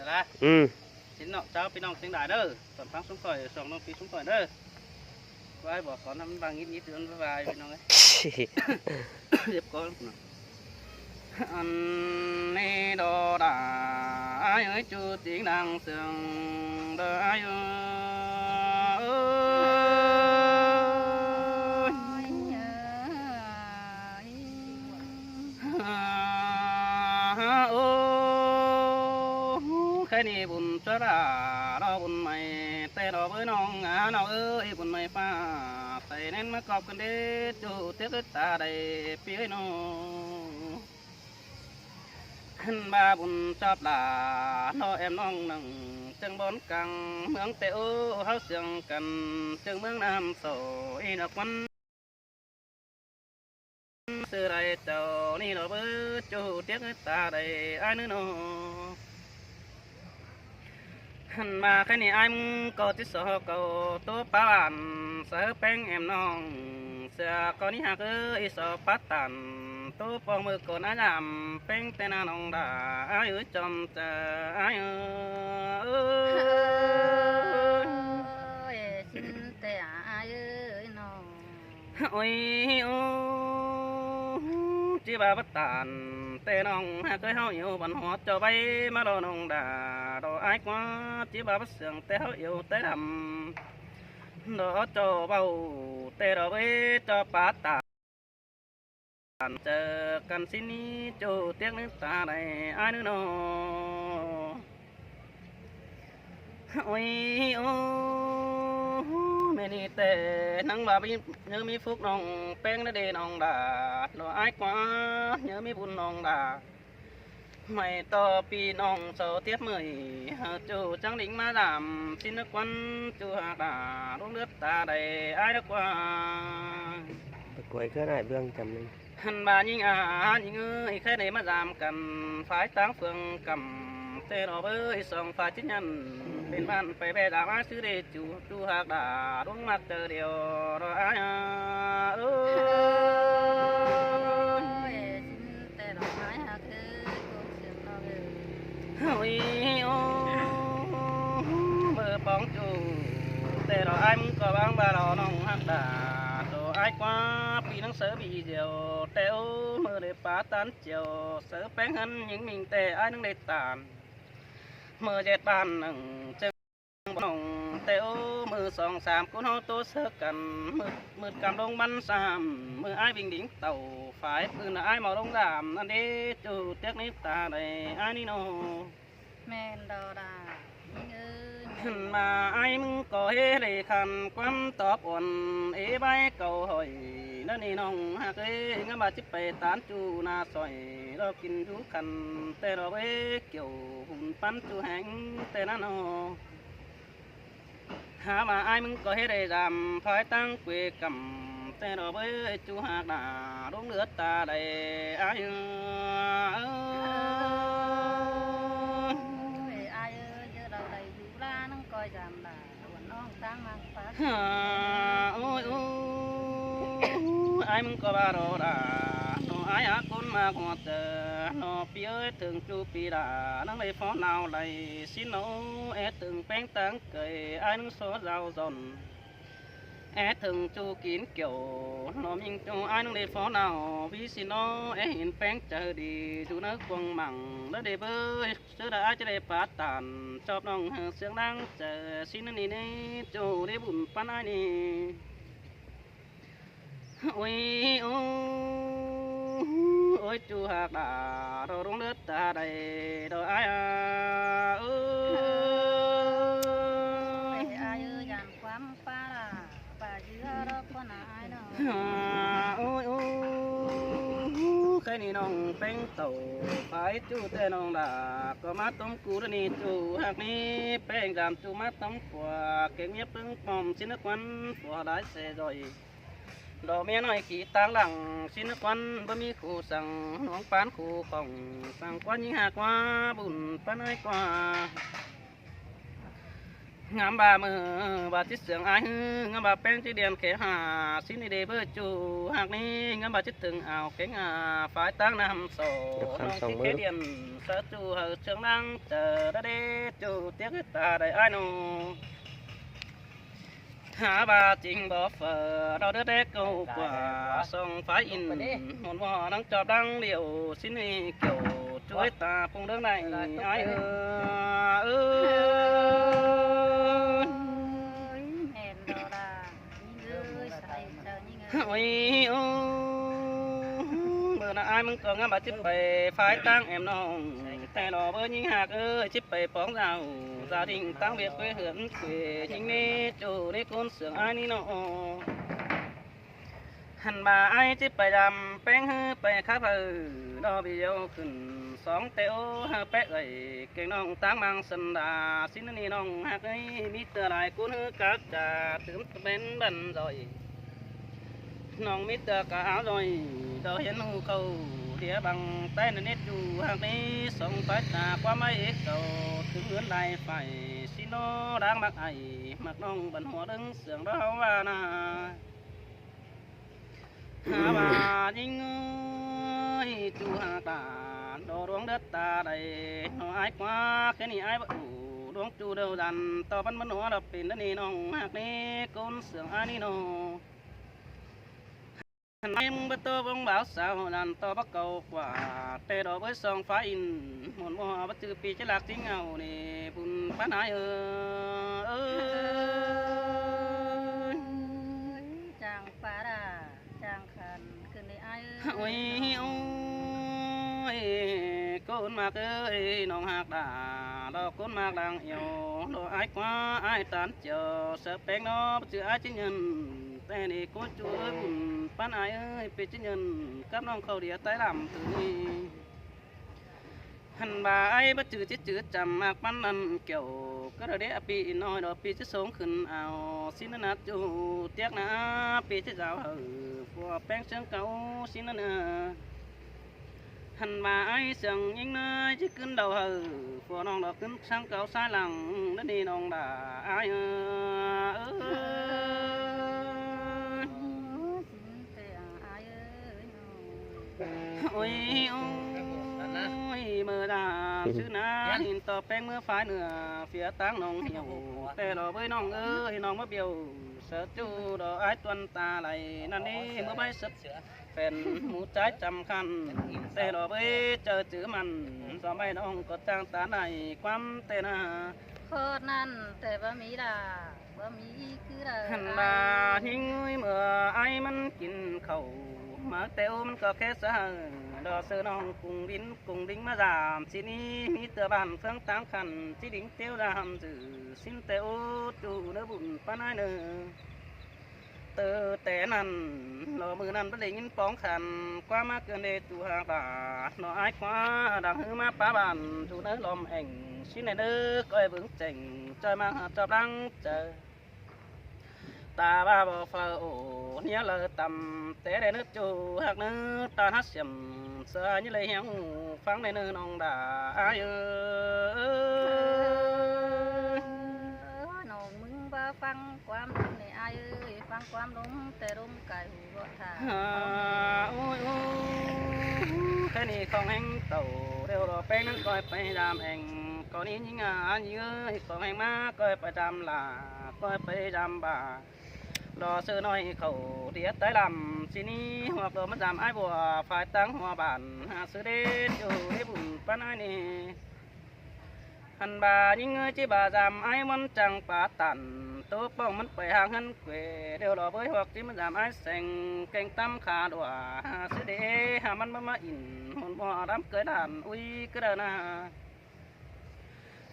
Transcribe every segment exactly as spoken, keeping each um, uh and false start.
Là. Ừ. Xin chào ꞌpi ꞌnọng ꞌtếng lai ꞌnớ. Tỏn ꞌphắng ꞌsúm khỏi, song ꞌnọng ꞌpi ꞌsúm khỏi ꞌnớ. Quái bók cón ꞌnặn ꞌváng ꞌnhính ꞌnhính ꞌtươn ꞌváng ꞌváng ꞌpi ꞌnọng ꞌnớ. Điệp cón. Ăn ꞌnị đó đã ai ơi, ꞌchu ꞌtếng đang sương đó ai ơi. Ô, khay ꞌnị bun ꞌchua đa, đó bun ꞌmạy, ꞌtẹ đó ꞌvới ꞌnọng, à, ꞌnọng ơi, bun ꞌmạy ꞌphạ, ꞌtẹ ꞌnén ꞌmá cóp căn đế, ꞌchu ꞌtiếc ꞌlới ta đảy, ꞌpi ơi ꞌnọng. Hăn ꞌva bun chóp đa, đó êm ꞌnọng ꞌnưng, ꞌchương bón cang, ꞌmướng ꞌtẹ ô, ꞌháu sương căn, ꞌchương ꞌmướng ꞌnặm sổ, ꞌnị ꞌnọ ꞌquắn. Sư đảy chảu ꞌnị ꞌnọ báu, ꞌchu ꞌtiếc ꞌlới ta đảy ai ꞌnớ ꞌnọ. Hăn ꞌva khay ꞌnị ai ꞌmứng ꞌcọ ꞌchí so cảu ꞌtố pá bản, sa ꞌpéng êm ꞌnọng, sia ꞌcọ ꞌnị ꞌhặc ới, so pá tản, ꞌtố pong ꞌmự cón ai ꞌnặm, ꞌpéng ꞌtẹ ꞌna ꞌnọng đa, ai ơi chom cha, ai ơi. Ôi, xin ꞌtẹ ai ơi ꞌnọng. Ôi, ô, ꞌchí ꞌva pá tản, ꞌtẹ ꞌnọng ꞌhặc ới ꞌháu iu băn hua ꞌchọ ꞌvạy ꞌmá lo ꞌnọng đa, đó ai ꞌquá, ꞌchí ꞌva pá sương ꞌtẹ ꞌháu iu ꞌtẹ đăm, đó ꞌchọ ꞌvạu, ꞌtẹ đó ꞌvới ꞌchọ pá tản, chảu căn ꞌsịn ꞌnị ꞌchu ꞌtiếc ꞌlới ta đảy ai ꞌnớ ꞌnọ. Ôi, ô, ꞌmẹ ꞌnị ꞌtẹ ꞌnăng ꞌva ꞌmí, ꞌnhớ ꞌmí phúc ꞌnọng ꞌpéng ꞌnớ đê ꞌnọng đa, đó ai ꞌquá, ꞌnhớ ꞌmí bun ꞌnọng đa. ꞌMạy ꞌto ꞌpi ꞌnọng sau ꞌtiếp ꞌmự, hảư ꞌchu chắng đin ꞌmá dăm, ꞌsịn ꞌnớ ꞌquắn ꞌchu ꞌhặc đa, ꞌluống ꞌlứa ta đảy ai ꞌnớ ꞌquá. Tơ ꞌcoi ꞌcứ ải ꞌvướng chăm ꞌnưng. Hăn ꞌva ꞌnhính a, ꞌnhính ơi, khay ꞌnị ꞌmá dăm căn, phái ꞌtáng phường căm, ꞌtẹ đó ꞌvới song phái ꞌchí nhẳn, pên bản pay ꞌvẹ dăm ai sư đê ꞌchu, ꞌchu ꞌhặc đa, ꞌluống ꞌmặc chaư điêu, đó ai a, ơ. Ôi, xin ꞌtẹ đó ai ꞌhặc ới, ꞌcốn sương ꞌnọng ơi. Ôi, ô, ꞌmự pong ꞌchu, ꞌtẹ đó ai ꞌmứng ꞌcọ ꞌváng ꞌva đó ꞌnọng ꞌhặc đa, đó ai ꞌquá, ꞌpi ꞌnăng sáư ꞌpi điêu, ꞌtẹ ô, ꞌmự đảy pá tản chiêu, sáư ꞌpéng ꞌhướn ꞌnhính ꞌminh ꞌtẹ ai ꞌnăng đảy tản. ꞌMự ꞌdệt bản ꞌnưng ꞌchương ꞌnọng ꞌtẹ ô, ꞌmự song sam ꞌcốn ꞌháu ꞌtố sáư căn, ꞌmự, ꞌmự căm ꞌluống bắn sam, ꞌmự ai ꞌvinh đính tảu, phái ꞌpứng ai mau ꞌluống dăm, ꞌnặn đế ꞌchu ꞌtiếc ꞌnị ta đảy ai ꞌnị ꞌnọ. ꞌMen đó đa, ꞌnhính ơi. Hăn ꞌva ai ꞌmứng ꞌcọ ꞌhế đảy khăn ꞌquám tóp uôn, ê bái câu hỏi, ꞌnớ ꞌnị ꞌnọng ꞌhặc ới, ꞌngắm ꞌva ꞌchí pay tản ꞌchu ꞌna sỏi, đó kin dú khăn, ꞌtẹ đó ꞌvới kiẻo hún pắn ꞌchu heng, ꞌtẹ ꞌnặn ꞌnọ. Hák ꞌva ai ꞌmứng ꞌcọ ꞌhế đảy dăm, phái ꞌtáng quê căm, ꞌtẹ đó ꞌvới ꞌchu ꞌhặc đa, ꞌluống ꞌlứa ta đảy ai ơi. Ôi, ai ơi, ꞌchớ đaư đảy dú ꞌlạ ꞌnăng ꞌcoi dăm đa, uôn ꞌnọng ꞌtáng ꞌmặc pá. Hả, ôi, ôi, ai ꞌmứng ꞌcọ ꞌva đó đa, ꞌnọ ai hák ꞌcốn ꞌmặc ꞌhuột chaư, ꞌnọ ꞌpi ơi, ꞌtếng ꞌchu ꞌpi đa, ꞌnăng đảy phó nao đảy, ꞌsịn ꞌnọ, é ꞌtếng ꞌpéng ꞌtáng cay, ai ꞌnăng so dao dón. É ꞌtếng ꞌchu kin kiẻo, ꞌnọ ꞌminh ꞌchu ai ꞌnăng đảy phó nao, ꞌví ꞌsịn ꞌnọ, é hin ꞌpéng chaư đi, dú ꞌnớ cuông măng, ꞌlớ đảy bới, ꞌchớ đa ai ꞌchí đảy pá tản, chóp ꞌnọng hảư sương đang chaư, ꞌsịn ꞌnị ꞌnị, ꞌchu đảy bun păn ai ꞌnị. Ôi, ô, ôi, ꞌchu ꞌhặc đa, đó ꞌluống ꞌlứa ta đảy, đó ai a, ơ. Ôi, ai ơi, dăm ꞌquám pá đa, pá dưa đó ꞌquá ꞌna ai ꞌnọ. Ôi, ô, khay ꞌnị ꞌnọng ꞌpéng tảu, phái ꞌchu ꞌtẹ ꞌnọng đa, ꞌcọ ꞌmá tốm cu đó ꞌnị ꞌchu ꞌhặc ꞌnị, ꞌpéng dăm ꞌchu ꞌmá tốm pua, keng ꞌmía ꞌpứng pom ꞌsịn ꞌnớ ꞌquắn, pua đái se doi. Đó ꞌmía ꞌnọi ký ꞌtáng lăng, ꞌsịn ꞌnớ ꞌquắn báu ꞌmí khu săng, ꞌluống pán khu khong, săng ꞌquá ꞌnhính ꞌhặc ꞌquá, bun păn ai ꞌquá. Ngắm ꞌva ꞌmự ꞌva ꞌchí sương ai ꞌhứ, ngắm ꞌva ꞌpéng ꞌchí điên khé ha, ꞌsịn đi đê bơ ꞌchu ꞌhặc ꞌnị, ngắm ꞌva ꞌchí tưng ao kéng a, phái ꞌtáng năm sổ, ꞌnọng ꞌchí khé điên, sa ꞌchu hảư sương nắng, chả đa đê ꞌchu, tiết ta đảy ai nô. Hả ꞌva chính bó phở, đo đứa đế cầu quả, song phái in, một mò đang chọp đang liều, ꞌsịn đi kiểu, chuối ta phung đương này, ai ơ, ơ. Ôi, ô, bơ na ai ꞌmứng ꞌcọ ngắm ꞌva ꞌchí pay, phái ꞌtáng em ꞌnọng, té lo bơ ꞌnhính ꞌhặc ơi, ꞌchí pay póng dao, gia đình ꞌtáng ꞌviạk quê hương quê, ꞌnhính ꞌnị ꞌchu ꞌnị ꞌcốn sương ai ꞌnị ꞌnọ. Hẳn ꞌva ai ꞌchí pay dăm ꞌpéng ꞌhứ pay khắp hảư, đo video khửn sóng té ố hảư pék ơi, kéng ꞌnọng ꞌtáng mang sân đa, ꞌsịn ꞌnị ꞌnọng ꞌhặc ơi, ꞌmí ꞌtưa lai ꞌcốn ꞌhứ cắp chả tứm bến băn rồi. ꞌNọng ꞌmí ꞌtưa cá áo rồi, đo hiến hù khẩu, đĩa bằng tay nết ꞌchu ꞌhặc ꞌnị, song phái ta ꞌquám ai ế cầu, tứm ướn lai phải, ꞌsịn ꞌnọ đáng mắc ai, mắc ꞌnọng băn hua đương sương đó ꞌva na. Hả ꞌva ꞌnhính ơi, ꞌchu ꞌhặc ta, đo đuống đớt ta đảy, ꞌnọ ai ꞌquá, khé ꞌnị ai báu đủ, đuống ꞌchu đâu dăn, to băn băn hua đọc pên đa ꞌnị ꞌnọng ꞌhặc ꞌnị, ꞌcốn sương ai ꞌnị ꞌnọ. Hẳn em bơ tô bóng báo sao lăn to báu cầu quả, té đo bới song phái in, một mò báu chư pi chết lạc chính ngầu nè, bun pán ai ơ, ơ. Chàng phá đà, chàng khăn, khửn đi ai ơ. Ôi, ôi, ôi, ꞌcốn mạc ơi, ꞌnọng ꞌhặc đà, đo ꞌcốn mạc đang yêu, đo ai ꞌquá, ai tán chiều, sa ꞌpéng ꞌnọ, báu chư ai chính nhân. Té ꞌnị ꞌcốn ꞌchu ơi, bun pán ai ơi, pê ꞌchí nhân, cắp ꞌnọng khảu đĩa tái lăm tứ ꞌnị. Hẳn ꞌva ai báu chư ꞌchí chư chăm mạc pán lăn kiểu, cá đa đế a pi ꞌnọi đo pi ꞌchí sống khửn ao, ꞌsịn ꞌnặn ꞌchu, tiết na pi ꞌchí dao hảư, phua ꞌpéng sương cáu, ꞌsịn ꞌnặn na. Hẳn ꞌva ai sương ꞌnhính ꞌnọi ꞌchí ꞌcứn đầu hảư, phua ꞌnọng đo ꞌcứn sáng cáu sai lăng, đa ꞌnị ꞌnọng đà ai ơ, ơ. Ôi, ôi, mơ đà, sư na, hin to ꞌpéng ꞌmứa phái nưa, phía ꞌtáng ꞌnọng hiểu, té lo bới ꞌnọng ơi, ꞌnọng báu biêu, sa ꞌchu đo ai tuần ta đảy, ꞌnặn đi, ꞌmứa báu sớt, pên, mú ꞌchái chăm khăn, té lo bới, chơ chữ mẳn, so ꞌmạy ꞌnọng ꞌcọ chang ta đảy, ꞌquám té na. Khót ꞌnặn, té báu ꞌmí đà. Hẳn ꞌva ꞌnhính ơi, ꞌmưa ai ꞌmắn kin khảu, mák té ú ꞌmắn ꞌcọ khé sa hảư, đo sư ꞌnọng cùng đính, cùng đính ꞌmá dăm, ꞌsịn ꞌnị, ꞌmí ꞌtưa bản ꞌphướng ꞌtáng khăn, ꞌchí đính ꞌtiếu dăm dử, ꞌsịn té ú, ꞌchu ꞌnớ bun pán ai ꞌnớ. Từ té ꞌnặn, lo ꞌmự ꞌnặn báu đảy ꞌnghín póng khăn, ꞌquá ꞌmá ꞌcươn đê ꞌchu ꞌhặc đà, lo ai ꞌquá đang ꞌhứ ꞌmá pá bản, ꞌchu ꞌnớ lom ẻng, ꞌsịn ꞌnị ꞌnớ, ꞌcoi bướng chẻng, ꞌchoi ꞌmá hảư ꞌchọ ꞌláng chaư. Ta ꞌva báu phaư ổ, ꞌnéo ꞌlạ tăm, té đảy ꞌnớ ꞌchu ꞌhặc ꞌnớ, ꞌtan hák siểm, sa ꞌnhí đảy hiếng, phắng đảy ꞌnớ ꞌnọng đà, ai ơ. ꞌNọng ꞌmứng báu phắng ꞌquám ꞌlốm ꞌnị ai ơi, phắng ꞌquám ꞌlốm, té ꞌlốm cai hủ báu thả. Ôi, ôi, khé ꞌnị khong ꞌhéng tảu, đeo lo ꞌpéng ꞌnặn ꞌcoi pay dăm ẻng, ꞌcọ ꞌnị ꞌnhính a, ꞌnhính ơi, khong ꞌhéng ꞌmá ꞌcoi pay dăm lả, ꞌcoi pay dăm bả. Lo sư ꞌnọi khảu đĩa tái lăm, ꞌsịn ꞌnị, hoặc lo ꞌmắn dăm ai bua, phái ꞌtáng hua bản, hả sư đế, ꞌchu đế bun pán ai ꞌnị. Hẳn ꞌva ꞌnhính ơi ꞌchí ꞌva dăm ai ꞌmắn chăng pá tản, tố ꞌpọng ꞌmắn pay hang ꞌhướn quê, đeo lo bới hoặc ꞌchí ꞌmắn dăm ai seng, keng tắm khả đua, hả sư đế, hả ꞌmắn ꞌmá ꞌmá in, hôn ꞌmo đám cưới đàn, ui cứ đờ na.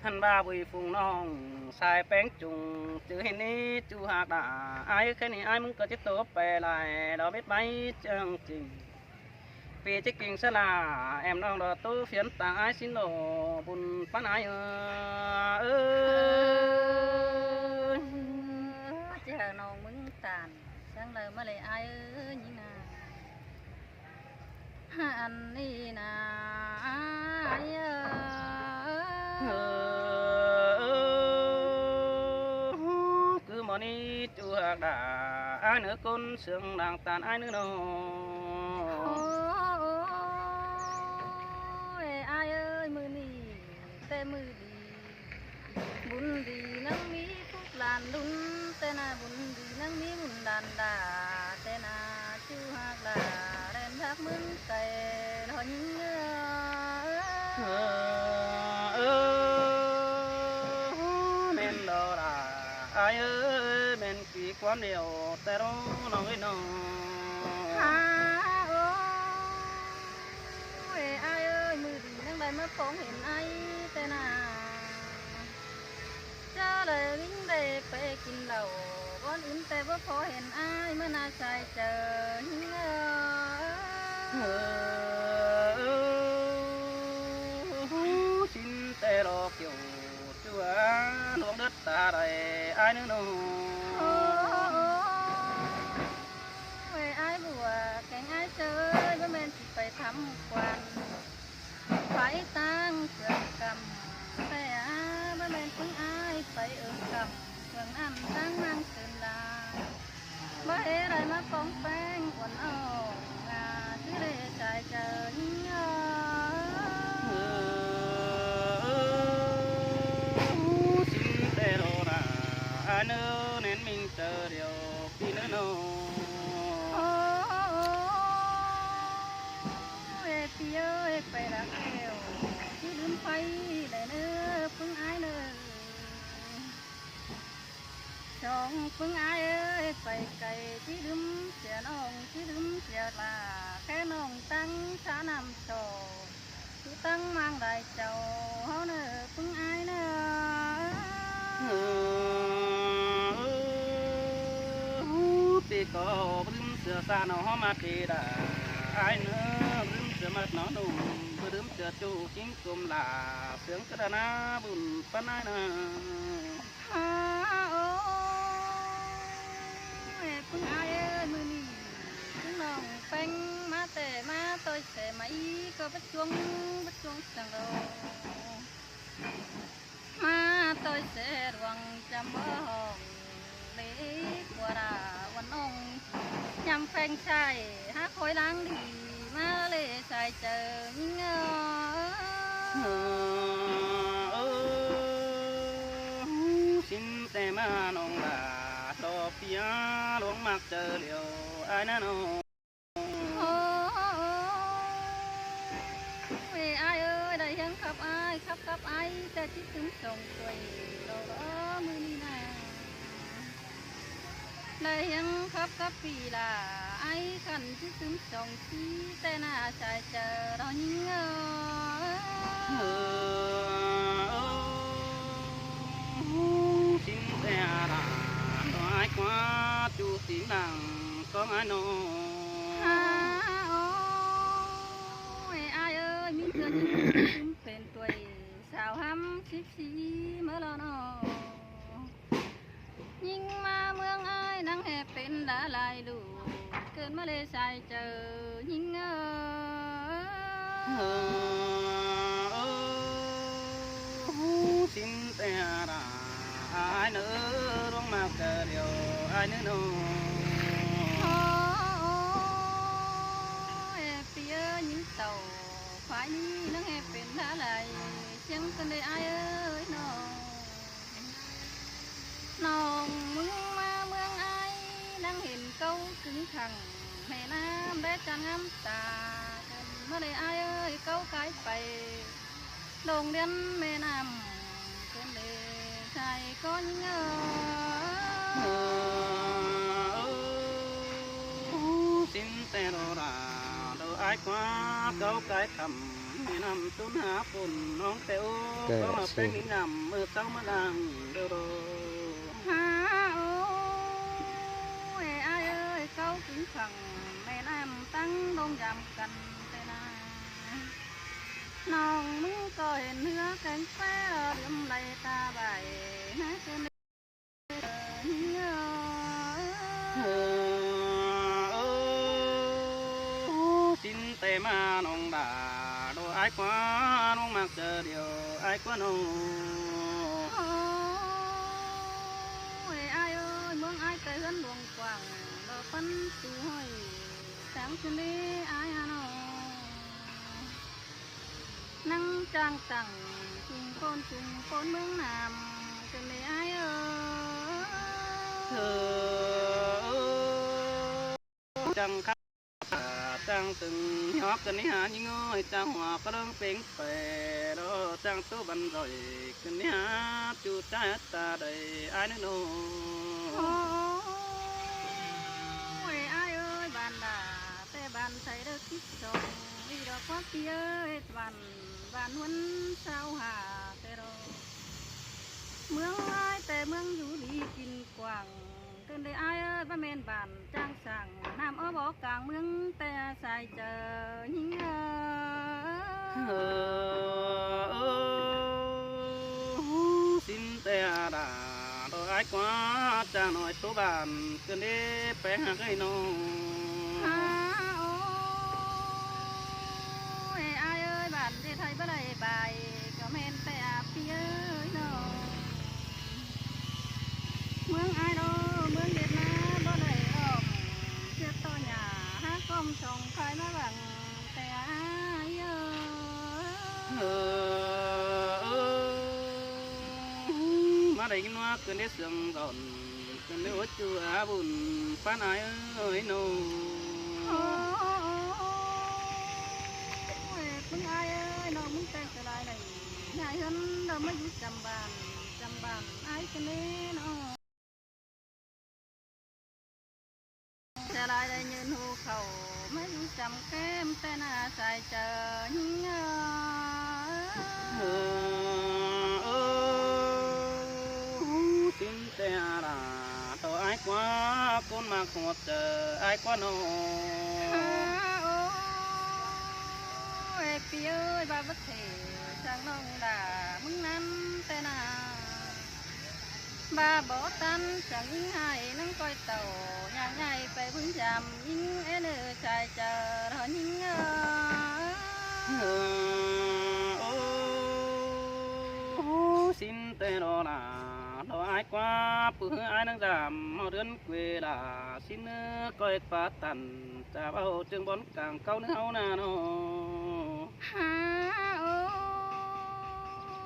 Hẳn ꞌva bui phung ꞌnọng, sai ꞌpéng chung, chư hên ꞌnị, ꞌchu ꞌhặc đà, ai khé ꞌnị ai ꞌmứng ꞌcọ ꞌchí tố pay lai, lo mết báy chương trình. Pê ꞌchí kinh sa la, em ꞌnọng lo tú phiến tang ai ꞌsịn lo, bun pán ai ơ, ơ. Chư hảư ꞌnọng ꞌmứng tản, sáng đaư ꞌmá lê ai ơ, ꞌnhính na. Ăn ꞌnị na, ai ơ. đa, ai ꞌnớ ꞌcốn sương đang tan ai ꞌnớ ꞌnớ. Ôi, ai ơi, ꞌmự ꞌnị té ꞌmự đi, bun đi ꞌnăng ꞌmí phúc lan đun, té ꞌna bun đi ꞌnăng ꞌmí bun lan đa, té ꞌna ꞌchu ꞌhặc la, ꞌlen ꞌhặc ꞌmướng cai, lo ꞌnhính ơ. Ơ, ơ, ꞌmen lo đa, ai ơi, ꞌmen ꞌquí ꞌquám điêu, té ꞌnọng ꞌnọng ơi ꞌnớ. Hả, ôi, ai ơi, ꞌmự đi ꞌnăng đảy ꞌmá phóng hên ai, té ꞌna. ꞌChớ đảy ꞌvính đảy pay kin lảu, bón ứn té báu phó hên ai, ꞌmá ꞌna sai chaư ꞌnhính ơ. Ơ, ơ, ꞌsịn té lo kiêu ꞌchua, ꞌluống đớt ta đảy ai ꞌnớ ꞌnớ. Ôi, ai bua kéng ai chaư ơi, báu ꞌmen ꞌchí pay thăm quan. Pay ꞌtáng phượng căm, té báu ꞌmen ꞌpứng ai pay ưng căm, phượng ꞌnặn ꞌtáng ꞌmáng tưn lai. Báu hê đảy ꞌmá phóng pheng uôn âu, ꞌchư lê sai chaư ꞌnhính ơ. Ơ, ơ, ꞌsịn té lo đa, ai ꞌnớ ꞌnén ꞌmính chaư điêu, ꞌpi ꞌnớ ꞌnớ. Ơ, ơ, ơ, ê ꞌpi ơi, pay đa kẻo, ꞌchí đưm pay đảy ꞌnớ ꞌpứng ai ꞌnớ. Chong ꞌpứng ai ơi, pay cay ꞌchí đưm sia ꞌnọng, ꞌchí đưm sia la, khék ꞌnọng ꞌtáng ꞌchạ ꞌnặm so, ꞌchư ꞌtáng ꞌmáng lai chảu ꞌháu ꞌnớ ꞌpứng ai ꞌnớ. Ơ, ơ, ơ, ꞌpi ꞌcọ báu đưm sia ꞌsa ꞌnọ ꞌháu ꞌmá pê đa, ai ꞌnớ báu đưm sia ꞌmặt ꞌnọ ꞌnung, báu đưm sia ꞌchu ꞌkính ꞌcum la, sương cá đa ꞌna bun ꞌpắn ai ꞌnớ. Hả, ôi, ê ꞌpứng ai ơi, ꞌmự ꞌnị ꞌpứng ꞌnọng pheng ꞌmá té ꞌmá ꞌtoi se ꞌmá ꞌí ꞌcọ báu chuông, báu chuông săng lo. ꞌMá ꞌtoi se ruông chăm báu hỏng, lê ꞌquá đa uôn ꞌnọng, ꞌnhăm pheng sai, hák khói ꞌláng đi, ꞌmá lê sai chaư ꞌnhính ơ. Ơ, ơ, ꞌsịn té ꞌmá ꞌnọng đa, lo ꞌpi ꞌluống ꞌmặc chaư điêu, ai ꞌnớ ꞌnớ. Ơ, ơ, ê ai ơi, đảy hiếng khắp ai, khắp khắp ai, té ꞌchí tứm song quay, lo lo ꞌmự ꞌnị ꞌna. Đảy hiếng khắp khắp ꞌpi la, ai khăn ꞌchí tứm song ꞌchí, té ꞌna sai chaư lo ꞌnhính ơ. Ơ, ơ, ꞌsịn té đa, lo ai ꞌquá ꞌchu ꞌtí ꞌnăng ꞌcóng ai ꞌnớ. Hả, ôi, ê ai ơi, ꞌmí ꞌchưa ꞌchư tứm pên tuổi, sao ꞌhăm síp sí ꞌmá lo ꞌnớ. ꞌNhính ꞌmá ꞌmướng ai ꞌnăng ꞌhê pên đa lai đu, ꞌcợn ꞌmá lê sai chaư ꞌnhính ơ. Ơ, ơ, ꞌsịn té đa, ai ꞌnớ ꞌluống ꞌmặc chaư điêu, ai ꞌnớ ꞌnớ. Ơ, ơ, ê ꞌpi ơi, ꞌnhính tảu, phái ꞌnị ꞌnăng ꞌhê pên đa lai, siêng ꞌcợn đê ai ơi ꞌnớ. ꞌNọng ꞌmứng ꞌmá ꞌmướng ai, ꞌnăng hên cáu cứng khẳng, ꞌme ꞌnặm đé chăn ngắm ta, ꞌcợn ꞌmá lê ai ơi, cáu cái pay, lông điên ꞌme ꞌnặm, ꞌcợn đê sai ꞌcọ ꞌnhính ơ. Ơ, ơ, ꞌsịn té lo đa, lo ai ꞌquá cáu cái khắm, ꞌme ꞌnặm ꞌtốn hả phôn ꞌnọng té ơ, ꞌcọ ꞌmá peng ꞌnhính ꞌnặm, ơ, sau ꞌmá đang, đô đô. Hả, ôi, ê ai ơi, cáu cứng khẳng, ꞌme ꞌnặm ꞌtáng đông dăm căn, té ꞌna. ꞌNọng ꞌmứng ꞌcọ hên ꞌhứa kéng pé, đưm đảy ta bái, ꞌnhính ơ. Ơ, ơ, ꞌsịn té ꞌmá ꞌnọng đa, đô ai ꞌquá ꞌluống ꞌmặc chaư điêu, ai ꞌquá ꞌnớ. Ơ, ê ai ơi, ꞌmướng ai ꞌhướn luông quảng, lỏ ꞌpắn tu ꞌhọi, sáng ꞌchương đé ải a ꞌnọ. ꞌNăng ꞌchang tẳng, ꞌchung ꞌcốn ꞌchung ꞌcốn ꞌmướng Nam, ꞌchương đé ải ới. Thơ, ꞌchang khắp, ꞌchang tưng, họp ꞌcứn đi ha ꞌnhính ới, ꞌchang hua cá ꞌlớng pêng pê, lỏ ꞌchang tú băn ꞌdội, ꞌcứn đi ha ꞌchu ꞌchái ta đảy ải ꞌnớ ꞌnọ. Ôi, ải ới, bản đa, té bản Thái Đức kít sông, đi đó quá kia ơi, bản, bản huấn sao hả, té đó. ꞌMướng ải té ꞌmướng dú đi kin quảng, ꞌcứn đé ải ới, báu ꞌmen bản ꞌchang sảng, Nam ók bó cang ꞌmướng té sai chaư ꞌnhính ới. Ơ, ơ, ꞌhứ, sín té a đa, lỏ ải ꞌquá ꞌchang ꞌnọi tú bản, ꞌcứn đé pé hák ới ꞌnọ. Hả, ôi, ải ới, bản ꞌdệt hảư báu đảy bài, ꞌcọ ꞌmen té a ꞌpi ới ꞌnọ. ꞌMướng ải ꞌnọ, ꞌmướng ꞌdệt ꞌnớ báu đảy ỏm, ꞌchưa ꞌto nhả, hák ỏm song khai ꞌmá bảng té a ꞌnhính ới. Ơ, ơ, ꞌmá đảy ꞌnhính ꞌnọ, ꞌcứn đé sương dọn, ꞌcứn đé ốt ꞌchu a bun, ꞌpắn ải ới ꞌnọ. Ôi, ꞌmướng ải ới, ꞌnọng ꞌmướng ꞌtếng sơ lai đảy, ꞌnhại ꞌhướn, ꞌlẹo ꞌmá dú chăm bản, chăm bản ải ꞌcứn đé ꞌnọ. Sơ lai đảy nhơn hô khảu, ꞌmá dú chăm kem té ꞌna sai chaư ꞌnhính ới. Ơ, ơ, ꞌhứ, sín té a đa, lỏ ải ꞌquá ꞌcốn ꞌmặc ꞌhọt chaư ải ꞌquá ꞌnọ. Hả, ôi, pi ới, báu báu thể, chắng ꞌnọng đa, ꞌmướng ꞌnặn té ꞌna. Báu bó ꞌtăn chắng ꞌnhính ải ꞌnăng ꞌcoi tảu, ꞌnhại ꞌnhại pay ꞌpứng dăm ꞌnhính é ꞌnớ sai chaư ꞌnọ ꞌnhính ới. Ơ, ơ, ꞌhứ, sín té ꞌnọ đa, lỏ ải ꞌquá ꞌpứng ải ꞌnăng dăm, ꞌmá ꞌdướn quê đa, sín ꞌnớ ꞌcoi pá tẳn, chả báu ꞌchương bón cang cáu ꞌnớ ꞌháu ꞌna ꞌnọ. Hả,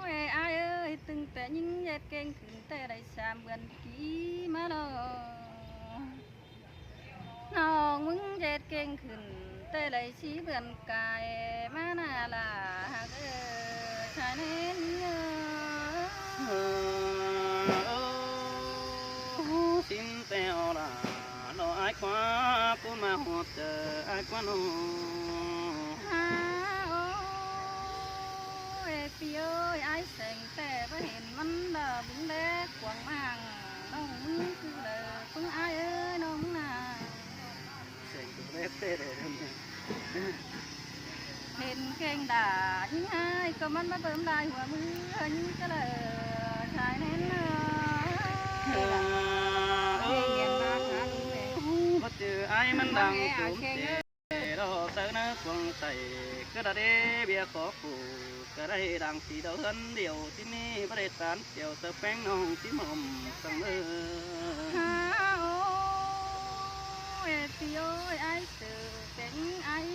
ôi, ải ới, ꞌtưng té ꞌnhính ꞌdệt kéng khửn té đảy sam bươn ký ꞌmá ꞌnọ. ꞌNọng ꞌmướng ꞌdệt kéng khửn té đảy sí bươn cai ꞌmá ꞌna lả hák ới, sai ꞌnến ới. Ơ, ơ, ꞌhứ, sín té a đa, lỏ ải ꞌquá ꞌcốn ꞌmặc ꞌhọt chaư ải ꞌquá ꞌnọ. Hả, ôi, pi ới, ải seng té báu hên ꞌmắn đa bứng đé quảng ꞌmáng, ꞌnọng ꞌmướng ꞌcứ đaư, ꞌpứng ải ới, ꞌnọng ꞌmướng ꞌna. Seng té báu té đaư. Hên kéng đa, ꞌnhính ải ꞌcọ ꞌmắn báu bớm lai hua ꞌmứ, ꞌnhính cá đaư, sai ꞌnến ới. Ơ, ơ, báu ꞌchư ải ꞌmắn đang ꞌcốn té. Lỏ sáư ꞌnớ cuông tảy, cá đa đế ꞌviạk khó phủ, cá đaư đang sí đaư ꞌhướn điêu, ꞌchí ꞌmí báu đảy tán chiêu, sáư ꞌpéng ꞌnọng ꞌchí mỏm săng ꞌnớ. Hả, ôi, pi ới, ải sư kéng ải.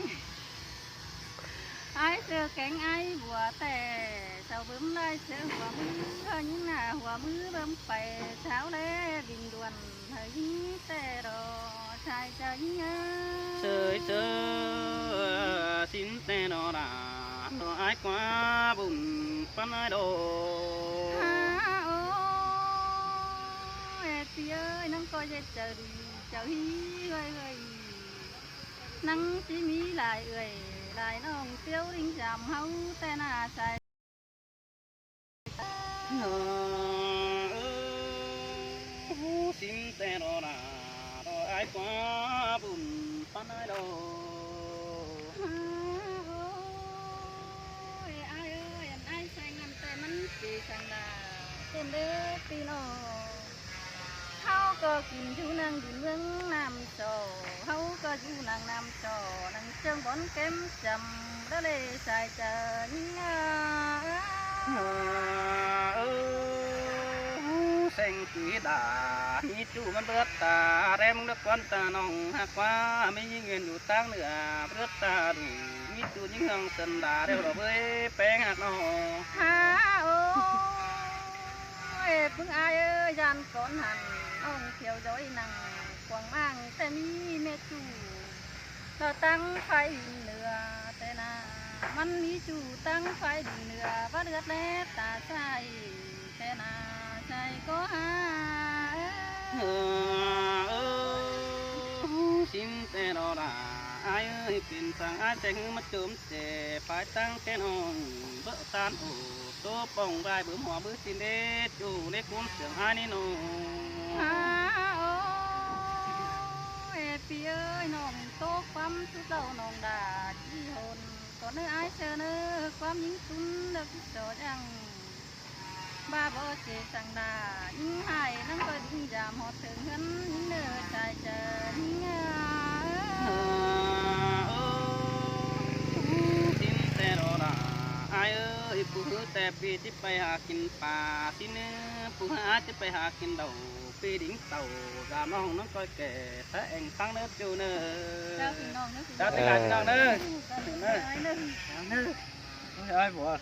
Ải sư kéng ải bua té, sau bớm lai sư hua ꞌmứ, ꞌnhính ꞌna hua ꞌmứ bớm pay, sau lé Bình Thuận, hảư ꞌnhính té ꞌnọ, sai chaư ꞌnhính ới. Sơi sơ, sín té ꞌnọ đa, lỏ ải ꞌquá bun ꞌpắn ải đô. Hả, ôi, pi ới, ꞌnăng ꞌcoi ꞌdệt chaư đi, chaư hí ꞌhới ꞌhới. ꞌNăng ꞌchí ꞌmí lai ới, lai ꞌnọng ꞌtiếu ꞌlính dăm ꞌháu té ꞌna sai. Ơ, ơ, ꞌhứ, sín té ꞌnọ đa, lỏ ải ꞌquá bun ꞌpắn ải đô. Ôi, ải ới, ăn ải seng ăn té ꞌmắn pi săng đa, ꞌtến đế pi ꞌnọ. ꞌHáu ꞌcọ kin dú ꞌnăng đin ꞌmướng Nam Sổ, ꞌháu ꞌcọ dú ꞌnăng Nam Sổ, ꞌnăng ꞌchương bón kém chăm, đa lê sai chaư ꞌnhính ới. Ơ, ơ, ꞌhứ, seng ꞌcứ đa, ꞌMí ꞌchu ꞌmắn bớt ta, ꞌlẹo ꞌmứng đớc ꞌquám ta ꞌnọng ꞌhặc ꞌquá, ꞌmí ꞌnhính ꞌngớn dú ꞌtáng ꞌnưa, bớt ta đu, ꞌmí ꞌchu ꞌnhính ꞌhăng sân đa ꞌlẹo ꞌlọ ꞌvới, péng ꞌhặc ꞌnọ. Ha, ôi, ꞌpứng ai ơi, ꞌdan cón hẳn, ꞌnọng thiêu dối nẳng, quảng mang ꞌtẹ ꞌmí ꞌmẹ ꞌchu. Lỏ ꞌtáng phái đin ꞌnưa ꞌtẹ ꞌna, ꞌmắn ꞌmí ꞌchu ꞌtáng phái đin ꞌnưa, bát ꞌlượt ꞌlé ta sai ꞌtẹ ꞌna, sai ꞌcọ ha. Ơ, ơ, sim ꞌtẹ ꞌlọ đa, ai ơi, pên săng ai ꞌtẹ ꞌhứ ꞌmá chôm ꞌtẹ, phái ꞌtáng ꞌtẹ ꞌnọng, bớt ꞌtan ổ, ꞌtố pong ꞌvạy bứm hua bứm ꞌsịn đé, ꞌchu đé ꞌcốn sương ai ꞌnị ꞌnọ. Ha, ôi, pi ơi, ꞌnọng ꞌtố ꞌquám sú ꞌlẹo ꞌnọng đa ꞌchí hôn. Cón ơi ai ꞌchớ ꞌnớ, ꞌquám ꞌnhính ꞌsún đa ꞌcứt so dăng. ꞌVa báu ꞌchí săng đa, ꞌnhính ꞌhại ꞌnăng ꞌcoi đin dam ꞌhọt thớng ꞌhướn ꞌnhính ꞌnớ sai ꞌchớ ꞌnhính a. Ơ, sim ꞌtẹ ꞌlọ đa, ai ơi, ꞌpưa ꞌhứ ꞌtẹ ꞌpi ꞌchí pay ha kin pa ꞌsịn ꞌnớ, ꞌpưa ꞌhứ ai ꞌchí pay ha kin đaư, ꞌpi đin tảu, dam ꞌnọng ꞌnăng ꞌcoi kẻ, ta eng ꞌphắng ꞌnớ ꞌchu ꞌnớ. Chao ꞌpi ꞌnọng ꞌnớ, ꞌpi ꞌnọng ꞌnớ. Chao ꞌpi ꞌnọng ꞌnớ. Ôi, ai bố.